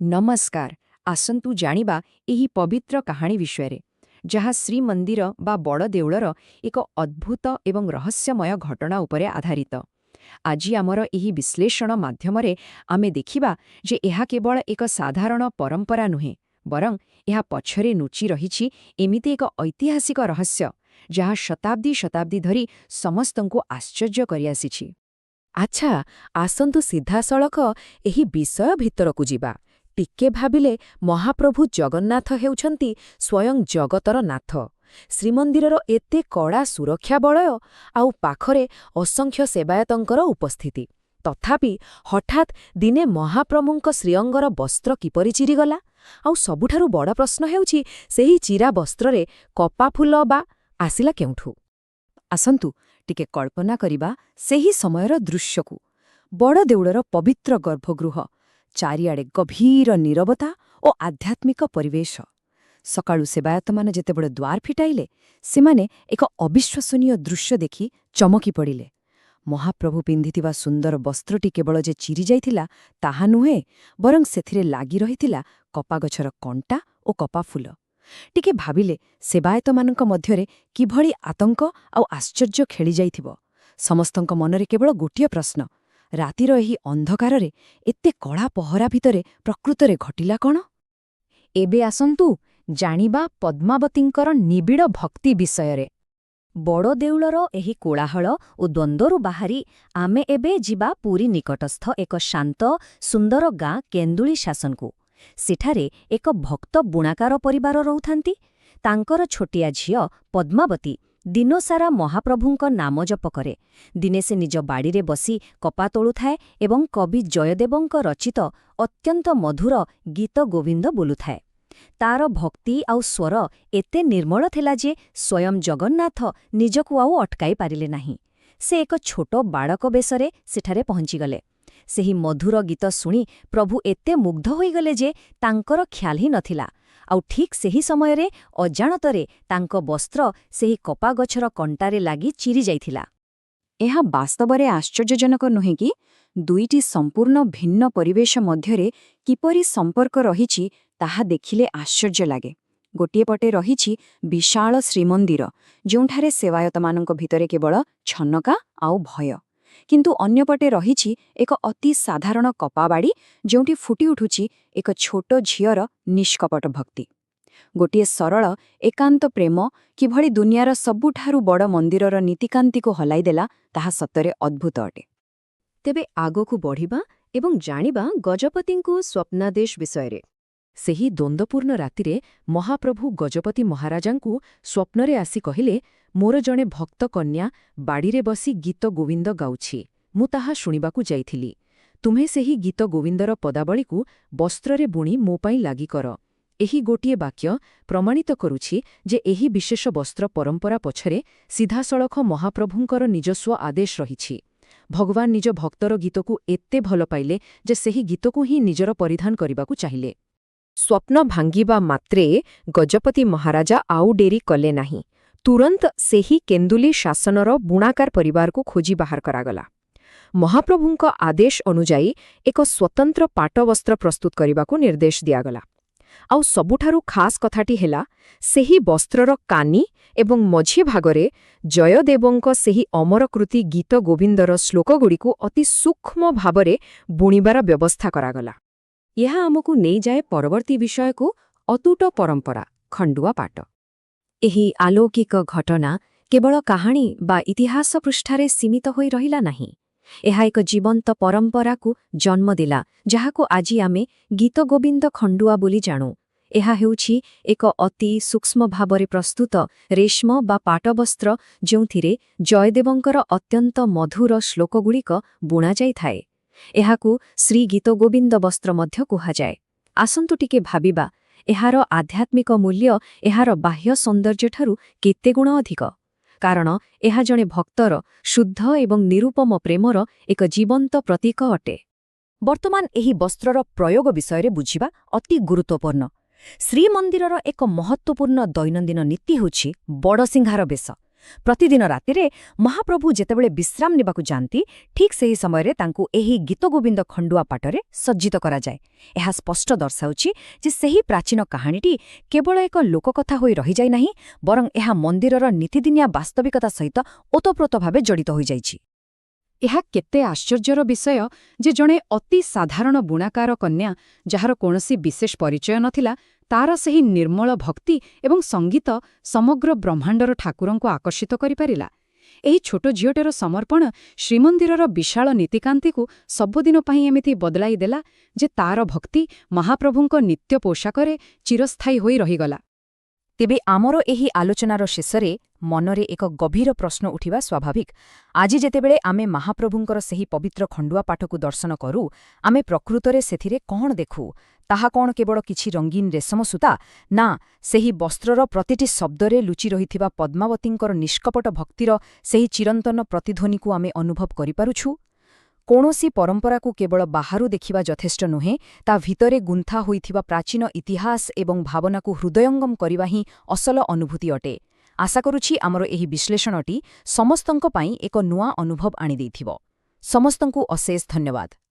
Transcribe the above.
ନମସ୍କାର। ଆସନ୍ତୁ ଜାଣିବା ଏହି ପବିତ୍ର କାହାଣୀ ବିଷୟରେ, ଯାହା ଶ୍ରୀମନ୍ଦିର ବା ବଡ଼ଦେଉଳର ଏକ ଅଦ୍ଭୁତ ଏବଂ ରହସ୍ୟମୟ ଘଟଣା ଉପରେ ଆଧାରିତ। ଆଜି ଆମର ଏହି ବିଶ୍ଳେଷଣ ମାଧ୍ୟମରେ ଆମେ ଦେଖିବା ଯେ ଏହା କେବଳ ଏକ ସାଧାରଣ ପରମ୍ପରା ନୁହେଁ, ବରଂ ଏହା ପଛରେ ଲୁଚି ରହିଛି ଏମିତି ଏକ ଐତିହାସିକ ରହସ୍ୟ, ଯାହା ଶତାବ୍ଦୀ ଶତାବ୍ଦୀ ଧରି ସମସ୍ତଙ୍କୁ ଆଶ୍ଚର୍ଯ୍ୟ କରିଆସିଛି। ଆଚ୍ଛା, ଆସନ୍ତୁ ସିଧାସଳଖ ଏହି ବିଷୟ ଭିତରକୁ ଯିବା। ଟିକେ ଭାବିଲେ, ମହାପ୍ରଭୁ ଜଗନ୍ନାଥ ହେଉଛନ୍ତି ସ୍ୱୟଂ ଜଗତର ନାଥ। ଶ୍ରୀମନ୍ଦିରର ଏତେ କଡ଼ା ସୁରକ୍ଷା ବଳୟ ଆଉ ପାଖରେ ଅସଂଖ୍ୟ ସେବାୟତଙ୍କର ଉପସ୍ଥିତି। ତଥାପି ହଠାତ୍ ଦିନେ ମହାପ୍ରଭୁଙ୍କ ଶ୍ରୀଅଙ୍ଗର ବସ୍ତ୍ର କିପରି ଚିରିଗଲା? ଆଉ ସବୁଠାରୁ ବଡ଼ ପ୍ରଶ୍ନ ହେଉଛି, ସେହି ଚିରା ବସ୍ତ୍ରରେ କପାଫୁଲ ବା ଆସିଲା କେଉଁଠୁ? ଆସନ୍ତୁ ଟିକେ କଳ୍ପନା କରିବା ସେହି ସମୟର ଦୃଶ୍ୟକୁ। ବଡ଼ଦେଉଳର ପବିତ୍ର ଗର୍ଭଗୃହ, ଚାରିଆଡ଼େ ଗଭୀର ନୀରବତା ଓ ଆଧ୍ୟାତ୍ମିକ ପରିବେଶ। ସକାଳୁ ସେବାୟତମାନେ ଯେତେବେଳେ ଦ୍ୱାର ଫିଟାଇଲେ, ସେମାନେ ଏକ ଅବିଶ୍ୱସନୀୟ ଦୃଶ୍ୟ ଦେଖି ଚମକି ପଡ଼ିଲେ। ମହାପ୍ରଭୁ ପିନ୍ଧିଥିବା ସୁନ୍ଦର ବସ୍ତ୍ରଟି କେବଳ ଯେ ଚିରିଯାଇଥିଲା ତାହା ନୁହେଁ, ବରଂ ସେଥିରେ ଲାଗି ରହିଥିଲା କପାଗଛର କଣ୍ଟା ଓ କପାଫୁଲ। ଟିକେ ଭାବିଲେ, ସେବାୟତମାନଙ୍କ ମଧ୍ୟରେ କିଭଳି ଆତଙ୍କ ଆଉ ଆଶ୍ଚର୍ଯ୍ୟ ଖେଳିଯାଇଥିବ। ସମସ୍ତଙ୍କ ମନରେ କେବଳ ଗୋଟିଏ ପ୍ରଶ୍ନ, ରାତିର ଏହି ଅନ୍ଧକାରରେ, ଏତେ କଡ଼ା ପହରା ଭିତରେ ପ୍ରକୃତରେ ଘଟିଲା କ'ଣ? ଏବେ ଆସନ୍ତୁ ଜାଣିବା ପଦ୍ମାବତୀଙ୍କର ନିବିଡ଼ ଭକ୍ତି ବିଷୟରେ। ବଡ଼ଦେଉଳର ଏହି କୋଳାହଳ ଓ ଦ୍ୱନ୍ଦ୍ୱରୁ ବାହାରି ଆମେ ଏବେ ଯିବା ପୁରୀ ନିକଟସ୍ଥ ଏକ ଶାନ୍ତ, ସୁନ୍ଦର ଗାଁ କେନ୍ଦୁଳି ଶାସନକୁ। ସେଠାରେ ଏକ ଭକ୍ତ ବୁଣାକାର ପରିବାର ରହୁଥାନ୍ତି। ତାଙ୍କର ଛୋଟିଆ ଝିଅ ପଦ୍ମାବତୀ ଦିନସାରା ମହାପ୍ରଭୁଙ୍କ ନାମ ଜପ କରେ। ଦିନେ ସେ ନିଜ ବାଡ଼ିରେ ବସି କପା ତୋଳୁଥାଏ ଏବଂ କବି ଜୟଦେବଙ୍କ ରଚିତ ଅତ୍ୟନ୍ତ ମଧୁର ଗୀତ ଗୋବିନ୍ଦ ବୋଲୁଥାଏ। ତାର ଭକ୍ତି ଆଉ ସ୍ୱର ଏତେ ନିର୍ମଳ ଥିଲା ଯେ ସ୍ୱୟଂ ଜଗନ୍ନାଥ ନିଜକୁ ଆଉ ଅଟକାଇ ପାରିଲେ ନାହିଁ। ସେ ଏକ ଛୋଟ ବାଳକ ବେଶରେ ସେଠାରେ ପହଞ୍ଚିଗଲେ। ସେହି ମଧୁର ଗୀତ ଶୁଣି ପ୍ରଭୁ ଏତେ ମୁଗ୍ଧ ହୋଇଗଲେ ଯେ ତାଙ୍କର ଖ୍ୟାଲ ହିଁ ନଥିଲା। ଆଉ ଠିକ୍ ସେହି ସମୟରେ ଅଜାଣତରେ ତାଙ୍କ ବସ୍ତ୍ର ସେହି କପାଗଛର କଣ୍ଟାରେ ଲାଗି ଚିରିଯାଇଥିଲା। ଏହା ବାସ୍ତବରେ ଆଶ୍ଚର୍ଯ୍ୟଜନକ ନୁହେଁ କି? ଦୁଇଟି ସମ୍ପୂର୍ଣ୍ଣ ଭିନ୍ନ ପରିବେଶ ମଧ୍ୟରେ କିପରି ସମ୍ପର୍କ ରହିଛି, ତାହା ଦେଖିଲେ ଆଶ୍ଚର୍ଯ୍ୟ ଲାଗେ। ଗୋଟିଏ ପଟେ ରହିଛି ବିଶାଳ ଶ୍ରୀମନ୍ଦିର, ଯେଉଁଠାରେ ସେବାୟତମାନଙ୍କ ଭିତରେ କେବଳ ଛନକା ଆଉ ଭୟ। କିନ୍ତୁ ଅନ୍ୟପଟେ ରହିଛି ଏକ ଅତି ସାଧାରଣ କପାବାଡ଼ି, ଯେଉଁଠି ଫୁଟି ଉଠୁଛି ଏକ ଛୋଟ ଝିଅର ନିଷ୍କପଟ ଭକ୍ତି। ଗୋଟିଏ ସରଳ ଏକାନ୍ତ ପ୍ରେମ କିଭଳି ଦୁନିଆର ସବୁଠାରୁ ବଡ଼ ମନ୍ଦିରର ନୀତିକାନ୍ତିକୁ ହଲାଇଦେଲା, ତାହା ସତରେ ଅଦ୍ଭୁତ ଅଟେ। ତେବେ ଆଗକୁ ବଢ଼ିବା ଏବଂ ଜାଣିବା ଗଜପତିଙ୍କୁ ସ୍ୱପ୍ନାଦେଶ ବିଷୟରେ। ସେହି ଦ୍ୱନ୍ଦ୍ୱପୂର୍ଣ୍ଣ ରାତିରେ ମହାପ୍ରଭୁ ଗଜପତି ମହାରାଜାଙ୍କୁ ସ୍ୱପ୍ନରେ ଆସି କହିଲେ, "ମୋର ଜଣେ ଭକ୍ତ କନ୍ୟା ବାଡ଼ିରେ ବସି ଗୀତ ଗୋବିନ୍ଦ ଗାଉଛି। ମୁଁ ତାହା ଶୁଣିବାକୁ ଯାଇଥିଲି। ତୁମେ ସେହି ଗୀତ ଗୋବିନ୍ଦର ପଦାବଳୀକୁ ବସ୍ତ୍ରରେ ବୁଣି ମୋ ପାଇଁ ଲାଗି କର।" ଏହି ଗୋଟିଏ ବାକ୍ୟ ପ୍ରମାଣିତ କରୁଛି ଯେ ଏହି ବିଶେଷ ବସ୍ତ୍ର ପରମ୍ପରା ପଛରେ ସିଧାସଳଖ ମହାପ୍ରଭୁଙ୍କର ନିଜସ୍ୱ ଆଦେଶ ରହିଛି। ଭଗବାନ ନିଜ ଭକ୍ତର ଗୀତକୁ ଏତେ ଭଲ ପାଇଲେ ଯେ ସେହି ଗୀତକୁ ହିଁ ନିଜର ପରିଧାନ କରିବାକୁ ଚାହିଁଲେ। ସ୍ୱପ୍ନ ଭାଙ୍ଗିବା ମାତ୍ରେ ଗଜପତି ମହାରାଜା ଆଉ ଡେରି କଲେ ନାହିଁ। ତୁରନ୍ତ ସେହି କେନ୍ଦୁଲି ଶାସନର ବୁଣାକାର ପରିବାରକୁ ଖୋଜି ବାହାର କରାଗଲା। ମହାପ୍ରଭୁଙ୍କ ଆଦେଶ ଅନୁଯାୟୀ ଏକ ସ୍ୱତନ୍ତ୍ର ପାଟବସ୍ତ୍ର ପ୍ରସ୍ତୁତ କରିବାକୁ ନିର୍ଦ୍ଦେଶ ଦିଆଗଲା। ଆଉ ସବୁଠାରୁ ଖାସ୍ କଥାଟି ହେଲା, ସେହି ବସ୍ତ୍ରର କାନି ଏବଂ ମଝି ଭାଗରେ ଜୟଦେବଙ୍କ ସେହି ଅମରକୃତି ଗୀତ ଗୋବିନ୍ଦର ଶ୍ଲୋକଗୁଡ଼ିକୁ ଅତି ସୂକ୍ଷ୍ମ ଭାବରେ ବୁଣିବାର ବ୍ୟବସ୍ଥା କରାଗଲା। ଏହା ଆମକୁ ନେଇଯାଏ ପରବର୍ତ୍ତୀ ବିଷୟକୁ, ଅତୁଟ ପରମ୍ପରା, ଖଣ୍ଡୁଆ ପାଟ। ଏହି ଆଲୌକିକ ଘଟଣା କେବଳ କାହାଣୀ ବା ଇତିହାସ ପୃଷ୍ଠାରେ ସୀମିତ ହୋଇ ରହିଲା ନାହିଁ। ଏହା ଏକ ଜୀବନ୍ତ ପରମ୍ପରାକୁ ଜନ୍ମ ଦେଲା, ଯାହାକୁ ଆଜି ଆମେ ଗୀତଗୋବିନ୍ଦ ଖଣ୍ଡୁଆ ବୋଲି ଜାଣୁ। ଏହା ହେଉଛି ଏକ ଅତି ସୂକ୍ଷ୍ମ ଭାବରେ ପ୍ରସ୍ତୁତ ରେଶମ ବା ପାଟବସ୍ତ୍ର, ଯେଉଁଥିରେ ଜୟଦେବଙ୍କର ଅତ୍ୟନ୍ତ ମଧୁର ଶ୍ଲୋକଗୁଡ଼ିକ ବୁଣାଯାଇଥାଏ। ଏହାକୁ ଶ୍ରୀ ଗୀତଗୋବିନ୍ଦ ବସ୍ତ୍ର ମଧ୍ୟ କୁହାଯାଏ। ଆସନ୍ତୁ ଟିକେ ଭାବିବା, ଏହାର ଆଧ୍ୟାତ୍ମିକ ମୂଲ୍ୟ ଏହାର ବାହ୍ୟ ସୌନ୍ଦର୍ଯ୍ୟଠାରୁ କେତେ ଗୁଣ ଅଧିକ? କାରଣ ଏହା ଜଣେ ଭକ୍ତର ଶୁଦ୍ଧ ଏବଂ ନିରୁପମ ପ୍ରେମର ଏକ ଜୀବନ୍ତ ପ୍ରତୀକ ଅଟେ। ବର୍ତ୍ତମାନ ଏହି ବସ୍ତ୍ରର ପ୍ରୟୋଗ ବିଷୟରେ ବୁଝିବା ଅତି ଗୁରୁତ୍ୱପୂର୍ଣ୍ଣ। ଶ୍ରୀମନ୍ଦିରର ଏକ ମହତ୍ତ୍ୱପୂର୍ଣ୍ଣ ଦୈନନ୍ଦିନ ନୀତି ହେଉଛି ବଡ଼ସିଂହାର ବେଶ। ପ୍ରତିଦିନ ରାତିରେ ମହାପ୍ରଭୁ ଯେତେବେଳେ ବିଶ୍ରାମ ନେବାକୁ ଯାଆନ୍ତି, ଠିକ୍ ସେହି ସମୟରେ ତାଙ୍କୁ ଏହି ଗୀତଗୋବିନ୍ଦ ଖଣ୍ଡୁଆ ପାଟରେ ସଜ୍ଜିତ କରାଯାଏ। ଏହା ସ୍ପଷ୍ଟ ଦର୍ଶାଉଛି ଯେ ସେହି ପ୍ରାଚୀନ କାହାଣୀଟି କେବଳ ଏକ ଲୋକକଥା ହୋଇ ରହିଯାଇ ନାହିଁ, ବରଂ ଏହା ମନ୍ଦିରର ନିତିଦିନିଆ ବାସ୍ତବିକତା ସହିତ ଓତପ୍ରୋତ ଭାବେ ଜଡ଼ିତ ହୋଇଯାଇଛି। ଏହା କେତେ ଆଶ୍ଚର୍ଯ୍ୟର ବିଷୟ ଯେ ଜଣେ ଅତି ସାଧାରଣ ବୁଣାକାର କନ୍ୟା, ଯାହାର କୌଣସି ବିଶେଷ ପରିଚୟ ନଥିଲା, ତାର ସେହି ନିର୍ମଳ ଭକ୍ତି ଏବଂ ସଙ୍ଗୀତ ସମଗ୍ର ବ୍ରହ୍ମାଣ୍ଡର ଠାକୁରଙ୍କୁ ଆକର୍ଷିତ କରିପାରିଲା। ଏହି ଛୋଟ ଝିଅଟିର ସମର୍ପଣ ଶ୍ରୀମନ୍ଦିରର ବିଶାଳ ନୀତିକାନ୍ତିକୁ ସବୁଦିନ ପାଇଁ ଏମିତି ବଦଳାଇ ଦେଲା ଯେ ତାର ଭକ୍ତି ମହାପ୍ରଭୁଙ୍କ ନିତ୍ୟ ପୋଷାକରେ ଚିରସ୍ଥାୟୀ ହୋଇ ରହିଗଲା। ତେବେ ଆମର ଏହି ଆଲୋଚନାର ଶେଷରେ ମନରେ ଏକ ଗଭୀର ପ୍ରଶ୍ନ ଉଠିବା ସ୍ୱାଭାବିକ। ଆଜି ଯେତେବେଳେ ଆମେ ମହାପ୍ରଭୁଙ୍କର ସେହି ପବିତ୍ର ଖଣ୍ଡୁଆ ପାଠକୁ ଦର୍ଶନ କରୁ, ଆମେ ପ୍ରକୃତରେ ସେଥିରେ କ'ଣ ଦେଖୁ? ତାହା କ'ଣ କେବଳ କିଛି ରଙ୍ଗୀନ ରେଶମ ସୂତା ନା ସେହି ବସ୍ତ୍ରର ପ୍ରତିଟି ଶବ୍ଦରେ ଲୁଚି ରହିଥିବା ପଦ୍ମାବତୀଙ୍କର ନିଷ୍କପଟ ଭକ୍ତିର ସେହି ଚିରନ୍ତନ ପ୍ରତିଧ୍ୱନିକୁ ଆମେ ଅନୁଭବ କରିପାରୁଛୁ? କୌଣସି ପରମ୍ପରାକୁ କେବଳ ବାହାରୁ ଦେଖିବା ଯଥେଷ୍ଟ ନୁହେଁ, ତା ଭିତରେ ଗୁନ୍ଥା ହୋଇଥିବା ପ୍ରାଚୀନ ଇତିହାସ ଏବଂ ଭାବନାକୁ ହୃଦୟଙ୍ଗମ କରିବା ହିଁ ଅସଲ ଅନୁଭୂତି ଅଟେ। ଆଶା କରୁଛି ଆମର ଏହି ବିଶ୍ଳେଷଣଟି ସମସ୍ତଙ୍କ ପାଇଁ ଏକ ନୂଆ ଅନୁଭବ ଆଣିଦେଇଥିବ। ସମସ୍ତଙ୍କୁ ଅଶେଷ ଧନ୍ୟବାଦ।